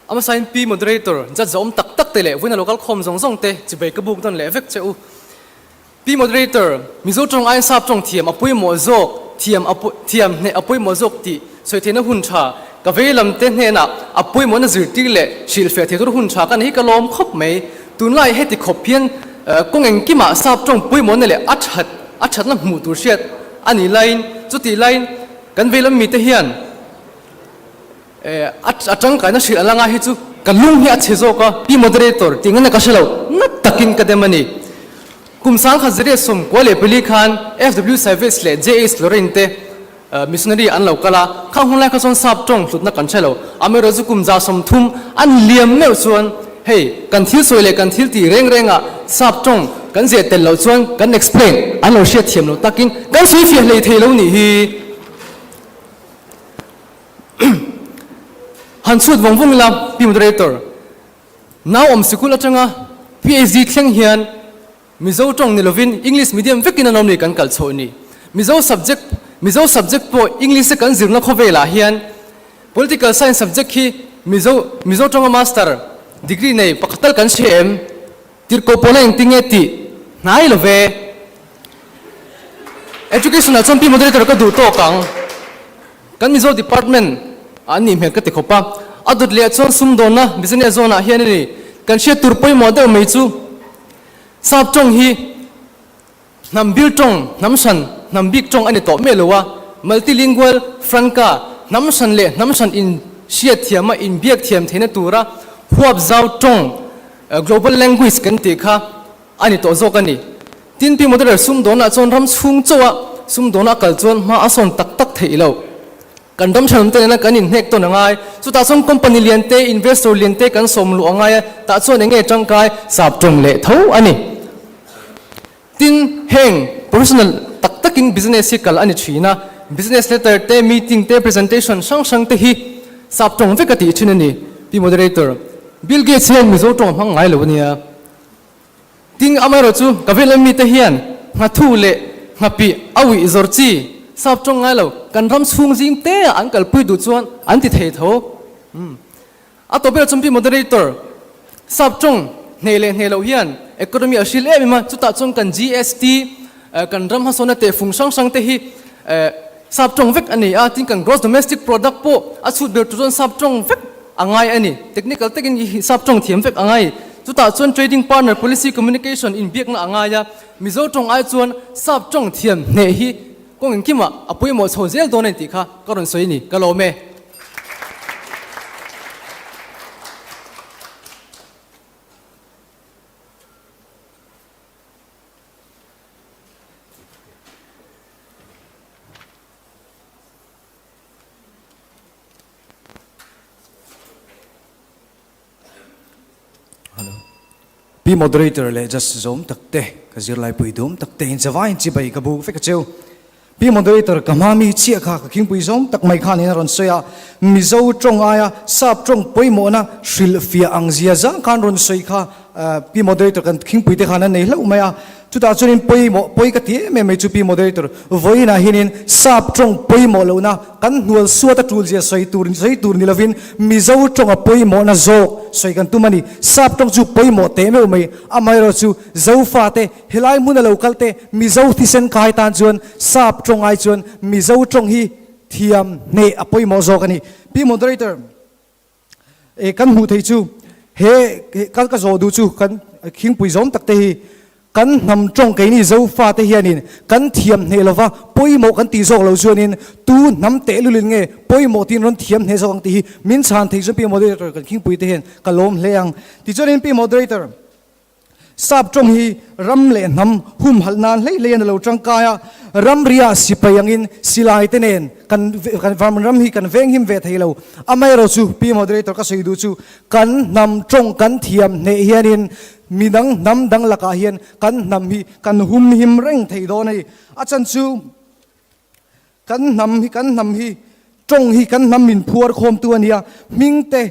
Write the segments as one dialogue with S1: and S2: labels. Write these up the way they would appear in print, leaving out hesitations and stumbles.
S1: A hmasain Pi Moderator, judge zawm tak tak te leh vawiina lo kal khawm zawng zawng te chibai ka buk nawn leh vek che u. Pi Moderator, Mizo tawng aiin sap tawng thiam a pawimawh zawk, thiam a thiam hneh a pawimawh zawk tih sawi theihna hun tha ka vei lam te hnenah a pawimawhna zirtir leh hrilhfiah thei tur hun tha ka nei hi ka lawm khawp mai. Tunlai heti khawp hian kawng engkimah sap tawng pawimawhna leh a that a thatna hmuh tur hriat a nih laiin chutih laiin kan vei lam mite hian A tangkaina hrilh a la ngai hi chu ka lung hi a chhe zawk a, Pi Moderator tih ngaihna ka hre lo, na takin ka dem a ni. Kum 1994 khan FW Savage leh JH Lorraine te missionary an lo kal a, khang hun lai kha chuan sap tawng hlutna kan hre lo. Amaherawhchu kum 30 an liam meuh chuan hei kan thil sawi leh kan thil tih reng rengah sap tawng kan zeh tel loh chuan kan explain an lo hriatthiam lo takin kan sawi fiah hlei thei lo nih hi. Han chhut vawng vawng ila Pi Moderator, nau awm sikul atanga PhD thleng hian Mizo tawng ni lovin English medium vekin an awm ni kan kal chhoh ni. Mizo subject Mizo subject pawh English a kan zirna khawvelah hian Political Science subject hi Mizo Mizo tawnga Master degree nei pakhat tal kan hre em? Tirhkoh pawhna engtinge tih hnai lo ve. Education ah chuan Pi Moderator ka duh tawk ang. Kan Mizo Department ah an nih hmel ka ti khawp a. A dawt leh ah chuan sumdawnna, business zone ah hian a ni. Kan hriat tur pawimawh deuh mai chu sap tawng hi hnam bil tawng, hnam hran, hnam bik tawng a ni tawh miah lo a. Multilingual, franca, hnam hran leh hnam hran in hriat thiam a, inbiak thiam theihna tura huap zau tawng, global language kan tih kha a ni tawh zawk a ni. Tin, Pi Moderator sumdawnah chuan ram chhung chauha sumdawnah kal chuan hma a sawn tak tak theih lo. Kan ram thenawm te nena kan inhnek tawn a ngai. Chutah chuan company lian te, investor lian te kan sawm luh a ngai a, tah chuan eng nge tangkai sap tawng leh tho a ni. Tin, heng professional tak takin business hi kal a ni thin a, business letter te, meeting te, presentation hrang hrang te hi sap tawng vek a tih thin a ni. Pi Moderator, Bill Gates hian Mizo tawng a hmang ngai lo a nia. Tin, amaherawh chu ka veilam mite hian nghathu leh nghapih a uih zawr chi sap tawng ngai lo, kan ram chhung zing te ah an kalpui duh chuan an ti thei tho. Umm. A tawp ber chumpi moderator sap tawng hneh leh hneh loh hian economy a hril em em a, chutah chuan kan GST, kan ram hmasawnna tehfung hrang hrang te hi sap tawng vek a ni a, tin kan gross domestic product pawh a chhut ber tur chuan sap tawng vek a ngai a ni. Technical takin i sap tawng thiam vek a ngai. Chutah chuan trading partner policy communication inbiakna a ngai a, Mizo tawng ai chuan sap tawng thiam hneh hi kawng engkimah a pawimawh chho zel dawn a ni tih kha ka rawn sawi a ni. Ka lawm e.
S2: Hello. Pi moderator leh just zawm tak te ka zirlai pui dum tak te in chawai in chibai ka buk vek a cheu. Pi moderator ka hma mi chiah kha ka khingpui zawm tak mai khan in a rawn sawi a, Mizo tawng aia sap tawng pawimawhna hrilhfiah ang zia zang khan rawn sawi kha Pi moderator kan khingpui te khan an nei hlauh mai a. Chutah chuanin pawimawh pawi ka ti em em mai chu Pi Moderator, vawiinah hianin sap tawng pawimawh lohna kan hnual suat a tul zia sawi tur sawi tur ni lovin Mizo tawnga pawimawhna zawk sawi kan tum a ni. Sap tawng chu pawimawh teh meuh mai, amaherawh chu Zofa te helai hmuna lo kal te Mizo thisen kai tan chuan sap tawng ai chuan Mizo tawng hi thiam hneh a pawimawh zawk a ni. Pi Moderator. E kan hmuh theih chu he ka ka zawh duh chu kan khingpui zawm tak te hi kan hnam tawng keini Zofa te hianin kan thiam hneh lova pawimawh kan tih zawk lo chuanin tu hnam tehlulin nge pawimawh tiin rawn thiam hneh zawk ang tih hi min chhan theih chuan Pi Moderator kan khingpui te hian ka lawm hle ang. Tichuanin Pi Moderator. Sap tawng hi ram leh hnam humhalh nan hlei hlei an lo tangkai a, ramria sipai angin silai te nen kan kan ram hi kan venghim ve thei lo. Amaherawh chu Pi Moderator ka sawi duh chu kan hnam tawng kan thiam hneh hianin midang hnam dang lakah hian kan hnam hi kan humhim reng thei dawn a ni. A chan chu. Kan hnam hi kan hnam hi tawng hi kan hnam min phuar khawmtu a nia, hming te,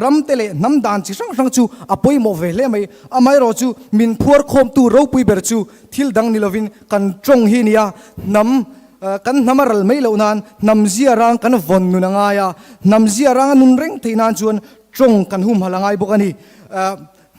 S2: ram te leh hnam dan chi hrang hrang chu a pawimawh ve hle mai. Amaherawh chu min phuar khawmtu ropui ber chu thil dang ni lovin kan tawng hi a nia, hnam kan hnam a ral mai loh nan hnam zia rang kan vawn nun a ngai a, hnam zia rang a nun reng theih nan chuan. Tawng kan humhalh a ngai bawk a ni.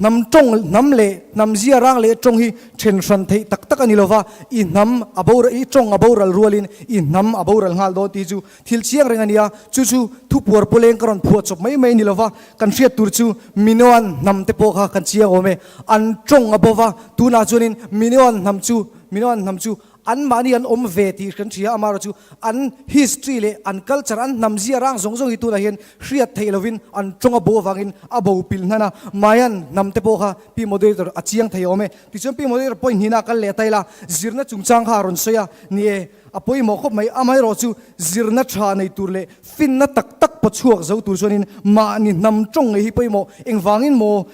S2: Hnam tawng, hnam leh hnam zia rang leh tawng hi then hran theih tak tak a ni lova, i hnam a boral, i tawng a boral rualin i hnam a boral nghal dawn tih chu thil chiang reng a ni a. Chu chu thupuar pawleng ka rawn phuah chawp mai mai a ni lova, kan hriat tur chu Minoan hnam te pawh kha kan chiang awm e. An tawng a bova, tunah chuanin Minoan hnam chu, Minoan hnam chu An mahni an awm ve tih kan hria, amaherawh chu an history leh an culture, an hnam zia rang zawng zawng hi tunah hian hriat theih lovin an tawng a bo avangin a bo pil hnan a. Mayan hnam te pawh kha Pi Moderator a chiang thei awm e. Tichuan Pi Moderator point hnihna kal leh ta ila, zirna chungchang kha a rawn sawi a, ni e, a pawimawh khawp mai. Amaherawh chu zirna tha nei tur leh finna tak tak pawchhuak zo tur chuanin mahni hnam tawng ngei hi pawimawh. Engvangin maw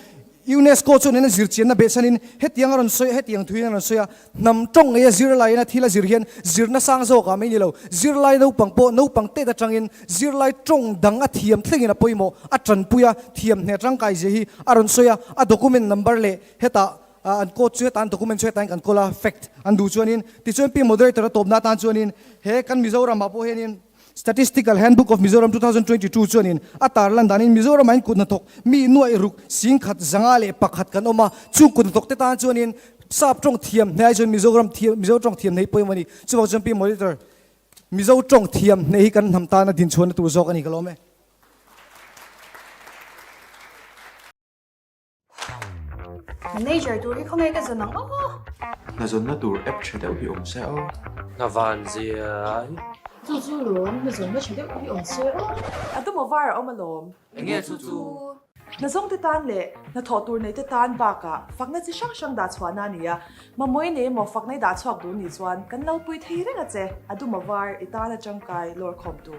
S2: UNESCO chuan in a zirchianna behchhanin hetiang a rawn sawi a, hetiang thuin a rawn sawi a, hnam tawng ngei a zirlaiin a thil a zir hian zirna sang zawkah mai ni lo, zirlai naupang pawh naupang tet atangin zirlai tawng dang a thiam thlengin a pawimawh a tanpui a, thiam hne tangkai zia hi a rawn sawi a, a document number leh hetah an code chu hetah an document chu hetah in kan kawl a, fact an duh chuanin tichuan pi moderator a tawpna atan chuanin he kan Mizoramah pawh hianin Statistical Handbook of Mizoram 2022 chuanin a tarlan danin Mizoramah in kut hnathawk mi nuaih ruk 1051 kan awm a, chung kut hnathawk te tan chuanin sap tawng thiam hneh ai chuan Mizoram thiam Mizo tawng thiam hneh hi pawimawh a ni. Chuvang chuan Pi Monitor, Mizo tawng thiam hneh hi kan hnam tana dinchhuahna tur zawk a ni ka lawm e.
S3: Manager tur hi khawnge ka zawn ang aw.
S4: Hna zawnna tur app tha deuh hi awm se aw.
S5: Hna van zia hi.
S3: Chu chu lawm, hna zawnna tha deuh hi awm se aw.
S6: A dum var a awm alawm.
S5: Enge chu chu?
S6: Hna zawng te tan leh hna thawh tur nei te tan bakah fakna chi hrang hrang dah chhuahna a ni a. Mamawii nei emaw fakna i dah chhuak duh nih chuan kan lo pui thei reng a che. A dum var i tana tangkai lawr khawm tu.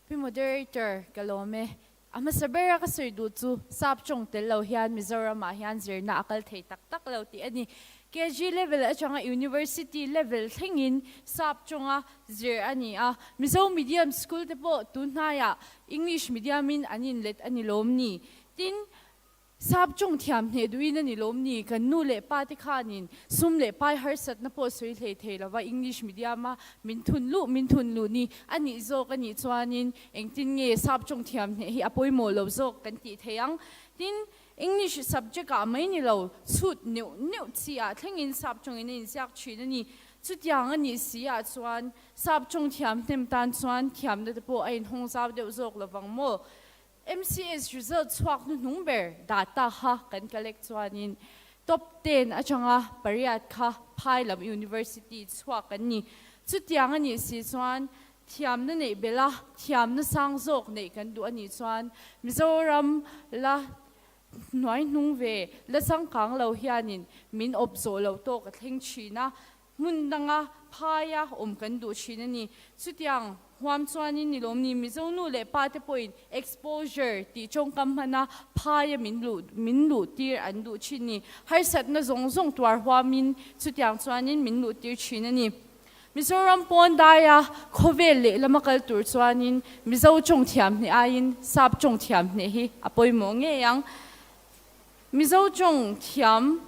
S7: Pi Moderator, ka lawm e. A hmasa bera ka sawi duh chu sap tawng tel lo hian Mizoramah hian zirna a kal thei tak tak lo tih a ni. KG level atanga University level thlengin sap tawnga zir a ni a. Mizo medium school te pawh tun hnaiah English medium in an inlet a ni lawm ni? Tin, Sap tawng thiam hneh duhin a ni lawm ni? Kan nu leh pa te khanin sum leh pai harsatna pawh sawi hlei thei lova English medium a min thun luh min thun luh ni a nih zawk a nih chuanin engtin nge sap tawng thiam hneh hi a pawimawh lo zawk kan tih thei ang. Tin, English subject ah mai ni lo chhut neuh neuh chi ah thlengin sap tawngin a inziak thin a ni. Chutiang a nih si ah chuan sap tawng thiam hnem tan chuan thiamna te pawh a inhawng zau deuh zawk lovang maw? MCS result chhuak hnuhnung ber data kha kan collect chuanin top ten atanga pariat kha phai lam university chhuak kan ni. Chutiang a nih si chuan thiamna neih belh a, thiamna sang zawk neih kan duh a nih chuan Mizoram la hnuai hnung ve la changkang lo hianin min awp zawh loh tawk a thleng thin a. Hmun danga phaia awm kan duh thin a ni. Chutiang huam chuanin ni lawm ni Mizo nu leh pa te pawhin exposure tih tawngkam hmana phaia min luh min luh tir an duh thin ni. Harsatna zawng zawng tuar huamin chutiang chuanin min luh tir thin a ni. Mizoram pawn daia khawvel lehlama kal tur chuanin Mizo tawng thiam hneh aiin sap tawng thiam hneh hi a pawimawh ngei ang. Mizo tawng thiam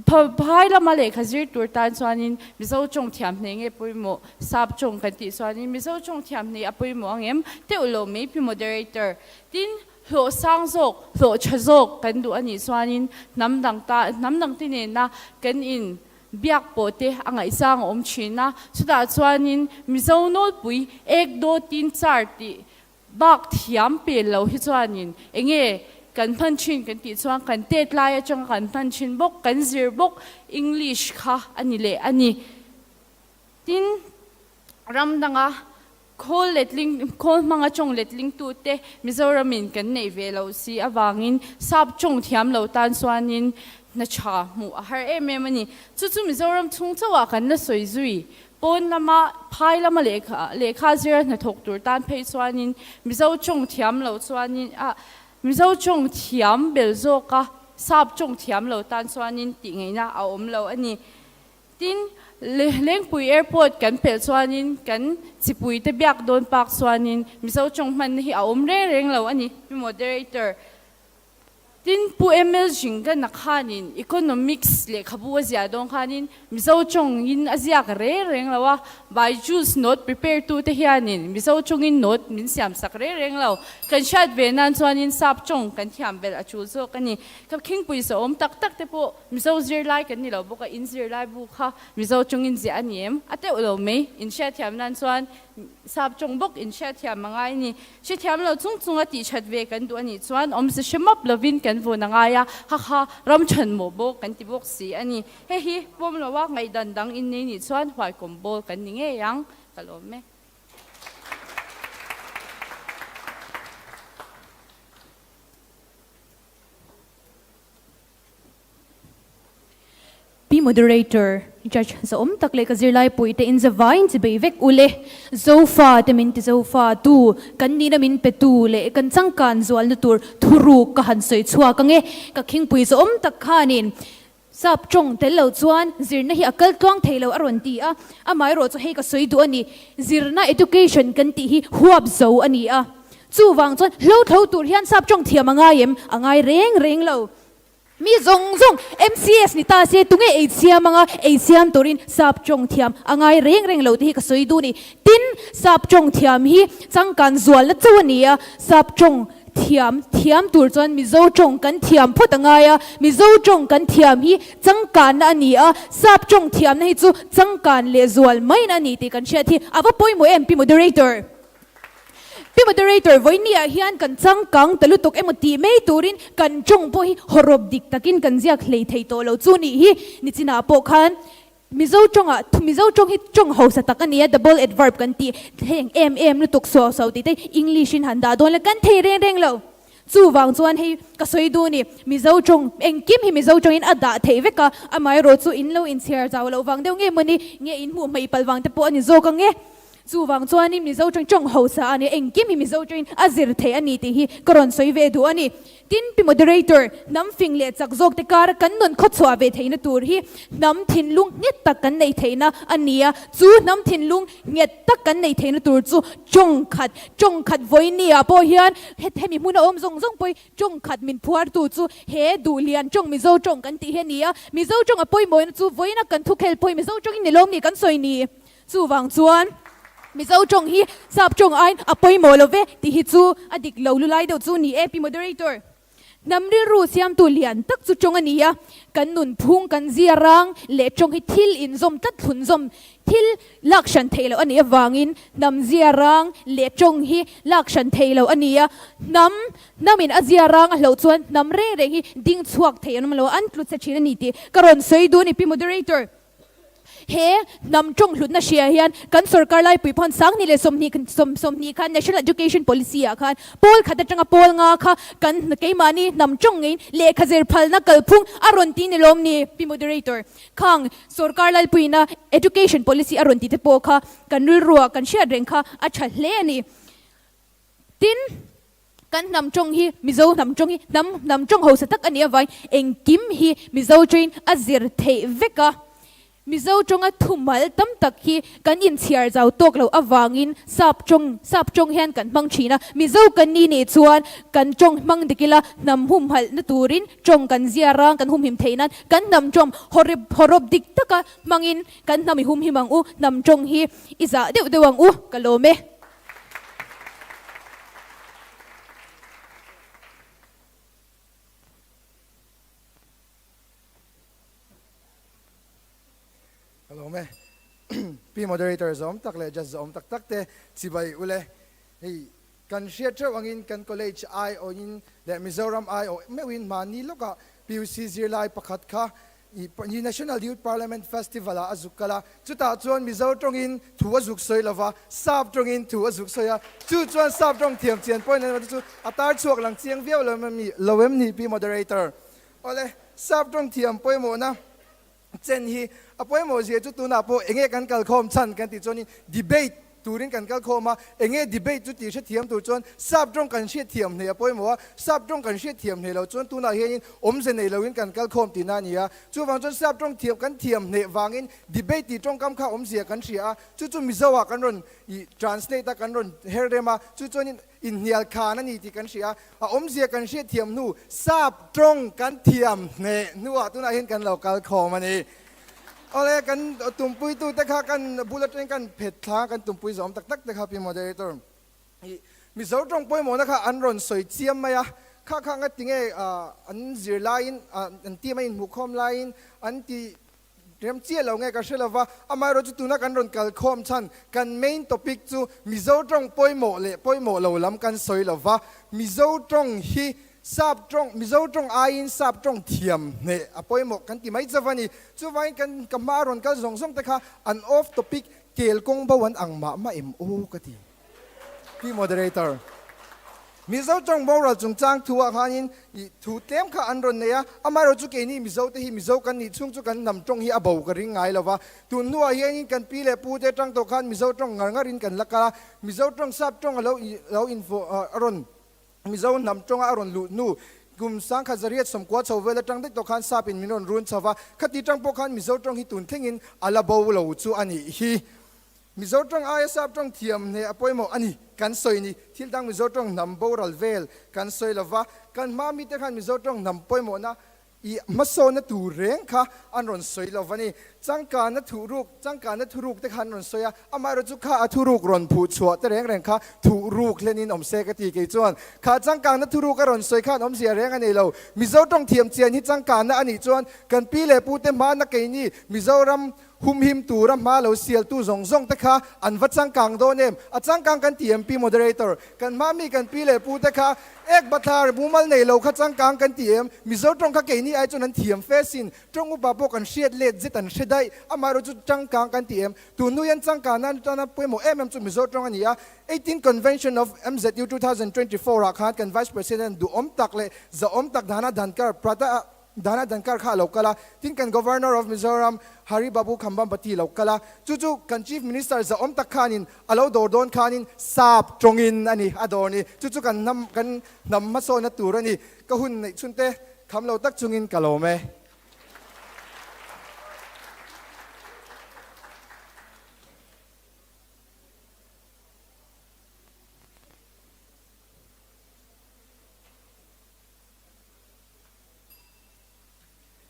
S7: Phai lama lehkha zir tur tan chuanin Mizo tawng thiam hneh nge pawimawh? Sap tawng kan tih chuanin Mizo tawng thiam hneh a pawimawh ang em? Teuh lo mai pi moderator. Tin, hlawh sang zawk, hlawh tha zawk kan duh a nih chuanin hnam dang ta, hnam dang te nena kan in biak pawh te a ngaihsang a awm thin a. Chutah chuanin Mizo nawlpui ek dawtin char tih Bak thiam pel lo hi chuanin enge kan hman thin kan tih chuan kan tet lai atanga kan hman thin bawk, kan zir bawk English kha a ni leh a ni. Tin, ram danga khawl letling, khawl hmanga tawng letling tute Mizoramin kan neih ve loh si avangin sap tawng thiam lo tan chuanin hna tha hmuh a har em em a ni. Chu chu Mizoram chhung chauhah kan la sawi zui Pawn lama phai lama lehkha lehkha zira hnathawk tur tan phei chuanin Mizo tawng thiam lo chuanin ah Mizo tawng thiam bel zawka sap tawng thiam lo tan chuanin tih ngaihna a awm lo a ni. Tin, Lengpui Airport kan pelh chuanin kan chipui te biak dawn pak chuanin Mizo tawng hmanna hi a awm reng reng lo a ni. Pi Moderator. Tin, Pu ML Jingana khanin Economics lehkhabu a ziah dawn khanin Mizo tawngin a ziak reng reng lo a, Byju's note prepare tu te hianin Mizo tawngin note min siam sak reng reng lo. Kan hriat ve nan chuanin sap tawng kan thiam belh a tul zawk a ni. Ka khingpui sawm tak tak te pawh Mizo zirlai kan ni lo bawk a, in zirlai bu kha Mizo tawngin ziah a ni em? A teuh lo mai. In hriatthiam nan chuan sap tawng bawk in hriatthiam a ngai a ni. Hrethiam lo chung chunga tihṭhat ve kan duh a nih chuan awmze hre map lovin kan vun a ngai a, hakha ram ṭhan mawh bawk kan ti bawk si a ni. Hei hi pawm loa ngaihdan dang in nei nih chuan huaikawm bawl kan ni ngei ang, ka lawm e.
S8: Pi Moderator, Judge zahawm tak leh ka zirlai pui te in zavaiin chi bei vek ule. Zofa te min ti zofa tu, kan nihna min pe tu leh kan changkan zualna tur thuruk ka han sawi chhuak ange. Ka khingpui zahawm tak khanin sap tawng tel lo chuan zirna hi a kal tluang thei lo a rawn ti a, amaherawh chu hei ka sawi duh a ni. Zirna, education, kan tih hi huap zo a ni a. Chuvang chuan hlothlo tur hian sap tawng thiam a ngai em? A ngai reng reng lo. Mi zawng zawng MCS ni ta se tunge ei siam anga ei siam turin sap tawng thiam a ngai reng reng lo te hi ka sawi duh ni. Tin, sap tawng thiam hi changkan zualna chauh a ni a, sap tawng thiam thiam tur chuan Mizo tawng kan thiam phawt a ngai a, Mizo tawng kan thiam hi changkanna a ni a, sap tawng thiamna hi chu changkan leh zual maiin a ni tih kan hriat hi a va pawimawh em Pi Moderator? Pi Moderator, vawinia hian kan changkang ta lutuk emaw tih mai turin kan tawng pawh hi hawrawp dik takin kan ziak hlei thei tawh lo chu nih hi. Nichinah pawh khan Mizo tawngah Mizo tawng hi tawng hausa tak a nia, double adverb kan tih heng em em lutuk suau suau tih te English in han dah dawn la kan thei reng reng lo. Chuvang chuan hei ka sawi duh ni, Mizo tawng engkim hi Mizo tawngin a dah theih vek a, amaherawh chu in lo inchhiar zau loh vang deuh nge mawni, nge in hmuh hmaih palh vang te pawh a ni zawk ang e. Chuvang chuanin Mizo tawng tawng hausa a ni, engkim hi Mizo tawngin a zir theih a ni tih hi ka rawn sawi ve duh a ni. Tin, Pi Moderator, hnam fing leh chak zawk te kara kan nun khawchhuah ve theihna tur hi hnam thinlung nghet tak kan neih theihna a ni a, chu hnam thinlung nghet tak kan neih theihna tur chu tawng khat, tawng khat vawinia pawh hian hemi hmuna awm zawng zawng pawhin tawng khat min phuartu chu he duhlian tawng Mizo tawng kan tih hi a ni a, Mizo tawng a pawimawhna chu vawiina kan thukhel pawhin Mizo tawngin ni lawm ni kan sawi ni. Chuvang chuan Mizo tawng hi sap tawng aiin a pawimawh lo ve tih hi chu a dik lo lulai deuh chu ni e Pi Moderator. Hnam rilru siamtu lian tak chu tawng a ni a, kan nunphung kan zia rang leh tawng hi thil inzawm tlat thlunzawm thil lak hran theih loh a nih avangin hnam zia rang leh tawng hi lak hran theih loh a ni a, hnam hnamin a zia rang a hloh chuan hnam reng reng hi ding chhuak thei an awm lo a, an tlu che thin a ni tih ka rawn sawi duh a ni Pi Moderator. He hnam tawng hlutna hria hian kan sorkar laipui pawh Sangni leh 20 20 khan National Education Policy ah khan pawl khat atanga pawl nga kha kan keimahni hnam tawng ngeiin lehkha zir phalna kalphung a rawn ti ni lawm ni Pi Moderator khang sorkar laipuiina Education Policy a rawn ti te pawh kha kan rilruah kan hriat reng kha a tha hle a ni. Tin, kan hnam tawng hi, Mizo hnam tawng hi hnam hnam tawng hausa tak a nih avangin engkim hi Mizo tawngin a zir theih vek a. Mizo tawnga thumal tam tak hi kan inchhiar zau tawk loh avangin sap tawng sap tawng hian kan hmang thin a. Mizo kan ni nih chuan kan tawng hmang dik ila hnam humhalhna turin tawng kan ziar a, kan humhim theih nan kan hnam tawng hawrawp dik taka hmangin kan hnam i humhim ang u, hnam tawng hi i zah deuh deuh ang u, ka lawm e.
S9: Ka lawm e. Pi Moderator zawm tak leh Judge zawm tak tak te chibai ule. Hei kan hriat theuh angin kan college aiawhin leh Mizoram aiawh meuhin mahni lawkah PUC zirlai pakhat kha I National Youth Parliament Festival ah a zuk kal a, chutah chuan Mizo tawngin thu a zuk sawi lova, Sap tawngin thu a zuk sawi a, chu chuan Sap tawng thiam chian pawhin an chu a tar chhuak lang chiang viau lo em ni lo em ni Pi Moderator? Awle, Sap tawng thiam pawimawhna chen hi a pawimawh zia chu tunah pawh enge kan kalkhawm chhan kan tih chuanin debate. turin kan kal khawm a, enge debate chu tih hrethiam tur chuan sap tawng kan hriatthiam hle a pawimawh a, sap tawng kan hriatthiam hle lo chuan tunah hianin awmze nei loin kan kal khawm tihna a ni a. Chuvang chuan sap tawng thiam kan thiam hneh vangin debate tih tawngkam kha awmzia kan hria a, chu chu Mizo ah kan rawn ih translate a, kan rawn her rem a, chu chuanin inhnial khan a ni tih kan hria a, a awmzia kan hriatthiam hnu sap tawng kan thiam hneh hnuah tunah hian kan lo kal khawm a ni. Awle kan tumpuitute kha kan bul atangin kan phet thla kan tumpui zawm tak tak te kha Pi Moderator ih Mizo tawng pawimawhna kha an rawn sawi chiam mai a, kha kha nga tinge an zir laiin an team a inhmuhkhawm laiin an ti rem chiah lo nge ka hre lova, amaherawh chu tuna kan rawn kal khawm chhan kan main topic chu Mizo tawng pawimawh leh pawimawh lo lam kan sawi lova, Mizo tawng hi Sap tawng, Mizo tawng aiin sap tawng thiam hneh a pawimawh kan ti mai chauh a ni. Chuvangin kan ka hma a rawn kal zawng zawng te kha an off topic kel kawng bo an ang mah mah em aw ka ti. Pi Moderator, Mizo tawng boral chungchang thu ah khanin ih thu tlem kha an rawn nei a, amaherawh chu keini Mizo te hi Mizo kan nih chhung chu kan hnam tawng hi a bo ka ring ngai lo va. Tun hnuah hianin kan pi leh pu te atang tawh khan Mizo tawng ngar ngarin kan la kal a, Mizo tawng sap tawng a lo lo invuah a rawn Mizo hnam tawnga a rawn luh hnu kum 1990 chho vel atang daih tawh khan sap in min rawn run chho va, khati tang pawh khan Mizo tawng hi tun thlengin a la bo lo chu a nih hi. Mizo tawng aia sap tawng thiam hle a pawimawh a ni kan sawi ni. Thil dang Mizo tawng hnam boral vel kan sawi lo va, kan hma mite khan Mizo tawng hnam pawimawhna I hmasawnna tur reng kha an rawn sawi lo va ni. Changkanna thuruk, changkanna thuruk te kha an rawn sawi a, amaherawh chu kha a thuruk rawn phuh chhuah te reng reng kha thuruk hlenin awm se ka ti kei chuan. Kha changkanna thuruk a rawn sawi khan awmzia reng a nei lo. Mizo tawng thiam chian hi changkanna a nih chuan kan pi leh pu te hmana keini Mizoram humhim tura hma lo sialtu zawng zawng te kha an va changkang dawn em? A changkang kan ti em Pi Moderator? Kan hma mi kan pi leh pu te kha ek bathlar mumal nei lo kha changkang kan ti em? Mizo tawng kha keini ai chuan an thiam fe sin, tawng upa pawh kan hriat let zet an hre daih, amaherawh chu changkang kan ti em? Tun hnu hian changkan nan tana pawimawh em em chu Mizo tawng a ni a, 18 Convention of MZU 2024 ah khan kan Vice President duhawm tak leh zahawm tak Dhana Dhankar Prata Dana Dhankar kha a lo kal a, tin kan Governor of Mizoram Hari Babu Khambhampati lo kal a, chu chu kan Chief Minister zahawm tak khanin a lo dawr dawn khanin sap tawngin a ni a dawr ni, chu chu kan hnam kan hnam hmasawnna tur a ni, ka hun neih chhunte kham lo tak chungin ka lawm e.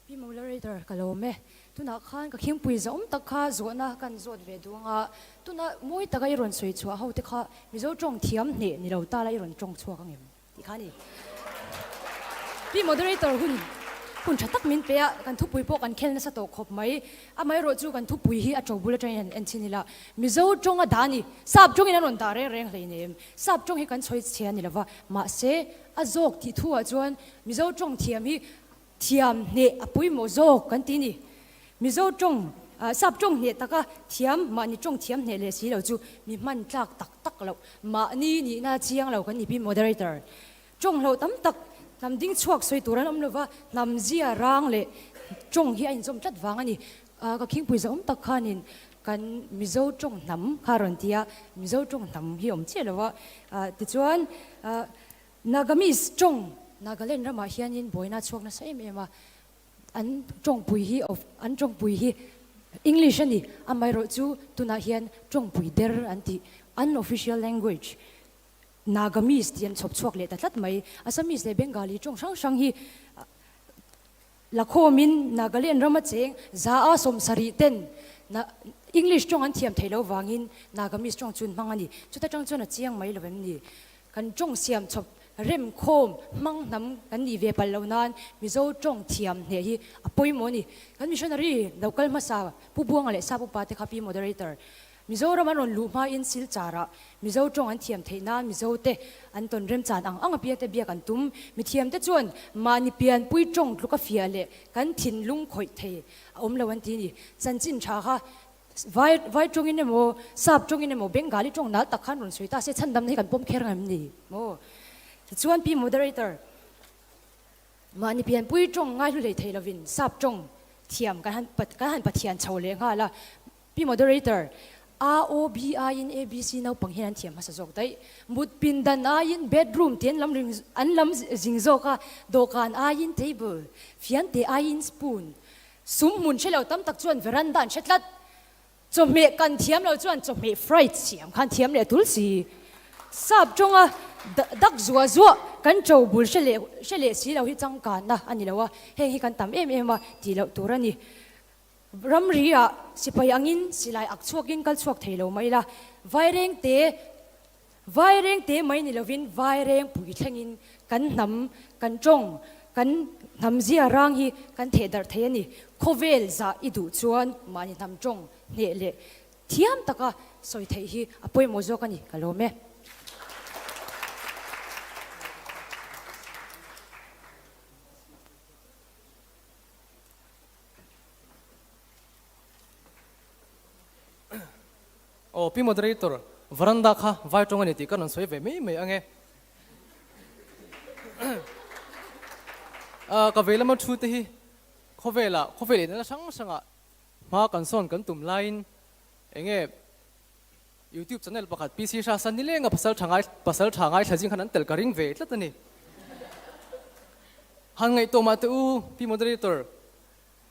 S10: Pi Moderator, ka lawm e. Tunah khan ka khingpui zahawm tak kha zawhna kan zawt ve duh ang a, tuna mawi taka i rawn sawi chhuah ho te kha Mizo tawng thiam hneh ni lo ta la i rawn tawng chhuak ang em tih kha a ni. Pi Moderator hun hun tha tak min pe a, kan thupui pawh kan khel nasa tawh khawp mai. Amaherawh chu kan thupui hi a to bul atangin han en chhin ila, Mizo tawnga dah a ni. Sap tawngin an rawn dah reng reng hleinem. Sap tawng hi kan chhawi chhe a ni lova, mahse A zawk tih thu ah chuan Mizo tawng thiam hi thiam hneh a pawimawh zawk kan ti ni. Mizo tawng, sap tawng hneh taka thiam mahni tawng thiam hneh leh si lo chu mi hman tlak tak tak loh, mahni nihna chiang lo kan ni pi Moderator. Tawng hloh tam tak hnam ding chhuak sawi tur an awm lova, hnam zia rang leh tawng hi a inzawm tlat vang a ni. Ka khingpui zahawm tak khanin kan Mizo tawng hnam kha a rawn ti a, Mizo tawng hnam hi a awm chiah lo a, tichuan Nagamese tawng Nagaland ramah hianin buaina a chhuak nasa em em a, an tawngpui hi an tawngpui hi English a ni, amaherawh chu tunah hian tawngpui der an tih, unofficial language, Nagamese tih an chhawp chhuak leh ta tlat mai, Assamese leh Bengali tawng hrang hrang hi Lakhawmin Nagaland rama cheng za a 70 ten English tawng an thiam theih loh vangin Nagamese tawng chu an hmang a ni. Chuta tang chuan a chiang mai lo em ni? Kan tawng siam chawp rem khawm hmang hnam kan nih ve palh loh nan Mizo tawng thiam hneh hi a pawimawh a ni. Kan missionary lo kal hmasa Pu Buanga leh Sap upa te kha Pi Moderator Mizoram an rawn luh hmain Silchar-ah Mizo tawng an thiam theih nan Mizo te an tawn remchan ang ang apiang te biak an tum. Mithiam te chuan mahni pianpui tawng tluka fiah leh kan thinlung khawih thei a awm lo an ti ni. Chanchin tha kha vai vai tawngin emaw sap tawngin emaw Bengali tawng nal tak khan rawn sawi ta se chhandamna hi kan pawm kher ang em ni maw? Tichuan Pi Moderator, mahni pianpui tawng ngaihlu hlei thei lovin sap tawng thiam kan han kan han pathian chho leh nghal a. Pi Moderator. A O B aiin A B C naupang hian an thiam hmasa zawk daih. Mut pindan aiin bedroom tih an lam ring an lam zing zawk a, dawhkan aiin table, fiante aiin spoon. Sum hmun hre lo tam tak chuan veranda an hre tlat. Chawhmeh kan thiam lo chuan chawhmeh fried siam khan thiam leh tul si. Sap tawnga dak zuah zuah kan to bul hre leh hre leh si lo hi changkanna a ni lo a, heng hi kan tam em em a tih loh tur a ni. Ramri ah sipai angin silai ak chhuakin kal chhuak thei lo mai la, vaireng te vaireng te mai ni lovin vaireng pui thlengin kan hnam, kan tawng, kan hnam zia rang hi kan theh darh thei a ni. Khawvel zah i duh chuan mahni hnam tawng hneh leh thiam taka sawi theih hi a pawimawh zawk a ni, ka lawm e.
S1: Aw Pi Moderator, veranda kha vai tawng a ni tih ka rawn sawi ve mai mai ange. Ka vei lama thu te hi khawvelah, khawvel inna hrang hrangah hma kan sawn kan tum laiin enge YouTube channel pakhat PC Hra San nilenga pasal tha ngai pasal tha ngai thlazing khan an tel ka ring ve tlat a ni. Han ngaihtuah mah teh u Pi Moderator,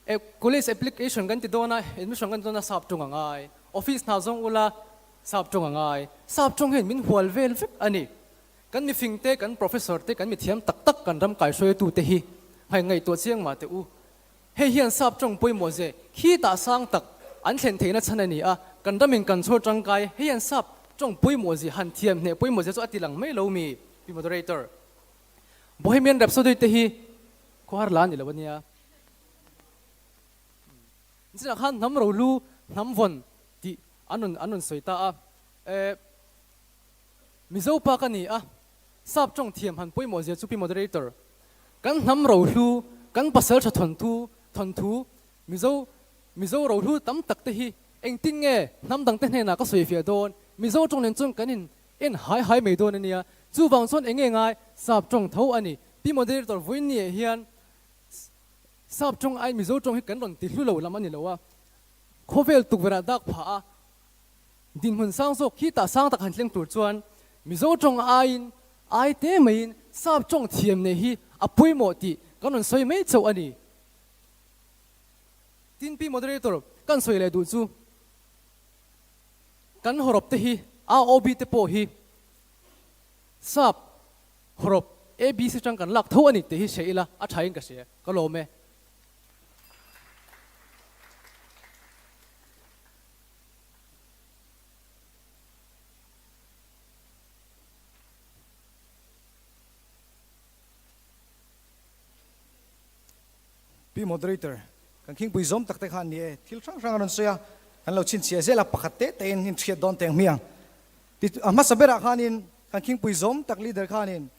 S1: e college application kan ti dawn a, admission kan ti dawn a sap tung a ngai, office hna zawng ula sap tung a ngai, sap tung hian min hual vel vek a ni. Kan mifing te, kan professor te, kan mithiam tak tak kan ram kaihruaitu te hi han ngaihtuah chiang mah teh u. Hei hian sap tawng pawimawh ze khi tah sang tak an thlen theihna chhan a ni a, kan ramin kan chhawr tangkai hei hian sap tawng pawimawh ze han thiam hneh pawimawh ze chu a ti lang mai lo mi, Pi Moderator. Bohemian Rhapsody te hi khawhar la a ni lo a nia. Nichinah khan hnam rohlu, hnam vawn tih an rawn an rawn sawi ta a. Eh, Mizo pa ka ni a, sap tawng thiam han pawimawh zia chu Pi Moderator. Kan hnam rohlu, kan pasal tha thawnthu, thawnthu, Mizo, Mizo rohlu tam tak te hi engtin nge hnam dang te hnenah ka sawi fiah dawn? Mizo tawng nen chuan kan in en hai hai mai dawn a nia. Chuvang chuan eng nge ngai sap tawng tho a ni. Pi Moderator vawiin hian sap tawng ai Mizo tawng hi kan rawn ti hlu lo lam a ni lo a. Khawvel tukverh ah dak phah a. Dinhmun sang zawk khi tah sang tak han thleng tur chuan Mizo tawng aiin ai te maiin sap tawng thiam nei hi a pawimawh tih kan rawn sawi mai chauh a ni. Tin Pi Moderator kan sawi leh duh chu kan hawrawp te hi AOB te pawh hi sap hawrawp ABC tang kan lak tho a ni tih hi hre ila a thain ka hria ka lawm e.
S2: Pi Moderator, kan khingpui zawm tak te kha an ni e, thil hrang hrang a rawn sawi a, kan lo chhinchhiah zel a, pakhat te te in inhriat dawn teng hmiang. Ti a hmasa berah khanin kan khingpui zawm tak leader khanin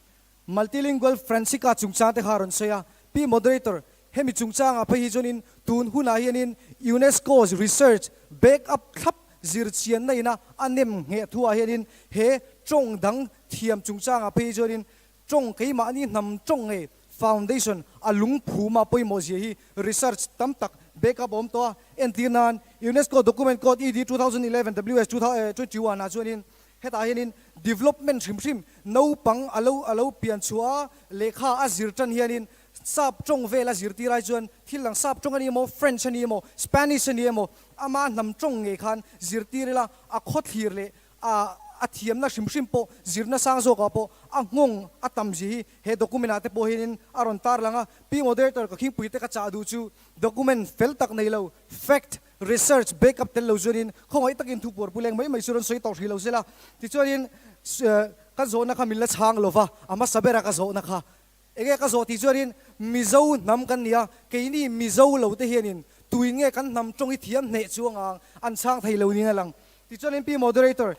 S2: Multilingual Francica chungchang te kha a rawn sawi a, Pi Moderator, hemi chungchangah phei hi chuanin tun hunah hianin UNESCO's research back up thlap zirchianna ina a nem ngheh thuah hianin he tawng dang thiam chungchangah phei hi chuanin tawng keimahni hnam tawng ngei foundation a lungphuma pawimawh zia hi research tam tak back up a awm tawh a. Entir nan UNESCO document code ED 2011 WS 2021 ah chuanin Hetah hianin development hrim hrim naupang a lo a lo pian chhuah a, lehkha a zir tan hianin sap tawng vel a zirtir ai chuan thil dang sap tawng a ni emaw, French a ni emaw, Spanish a ni emaw, ama hnam tawng ngei khan zirtir ila a khawthlir leh a a thiamna hrim hrim pawh zirna sang zawkah pawh a nghawng a tam zia hi he document ah te pawh hianin a rawn tarlang a. Pi Moderator ka khingpui te ka chah duh chu document fel tak nei lo, fact, Research backup tel lo chuanin khawngaih takin thu puar pu leng mai mai chu rawn sawi tawh hrih lo sela. Tichuanin ka zawhna kha min la chhang lova, a hmasa bera ka zawhna kha enge ka zawh tih chuanin Mizo hnam kan ni a, keini Mizo lo te hianin tuin nge kan hnam tawng hi thiam hneh chuang ang an chhang thei lo niin a lang. Tichuanin Pi Moderator,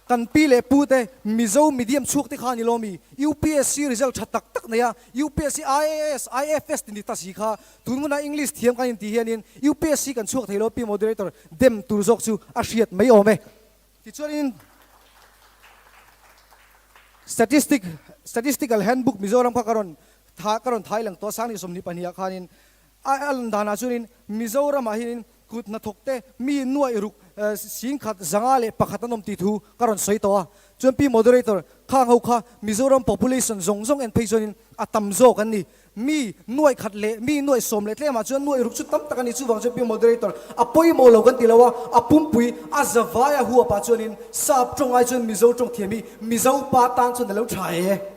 S2: kan pi leh pu te Mizo medium chhuak te kha a ni lo mi? UPSC result tha tak tak nei a, UPSC IAS, IFS ti ni ta si kha tun hmunah English thiam kan intih hianin UPSC kan chhuak thei lo Pi Moderator, dem tur zawk chu a hriat mai awm e. Tichuanin Statistic, Statistical Handbook Mizoram kha ka rawn tha ka rawn thai lang tawh a, Sangni 22 ah khanin a a lan danah chuanin Mizoramah hianin kut hnathawk te mi nuaih ruk. 01,501 an awm tih thu ka rawn sawi tawh a. Chuan Pi Moderator, khang ho kha Mizoram population zawng zawng en phei chuanin a tam zawk an ni. Mi nuaih khat leh mi nuaih sawm leh tlemah chuan nuaih ruk chu tam tak a ni. Chuvang chuan Pi Moderator, a pawimawh lo kan ti lo a, a pumpui a za vaia huapah chuanin Sap tawng ai chuan Mizo tawng thiam hi Mizo pa tan chuan a lo tha e.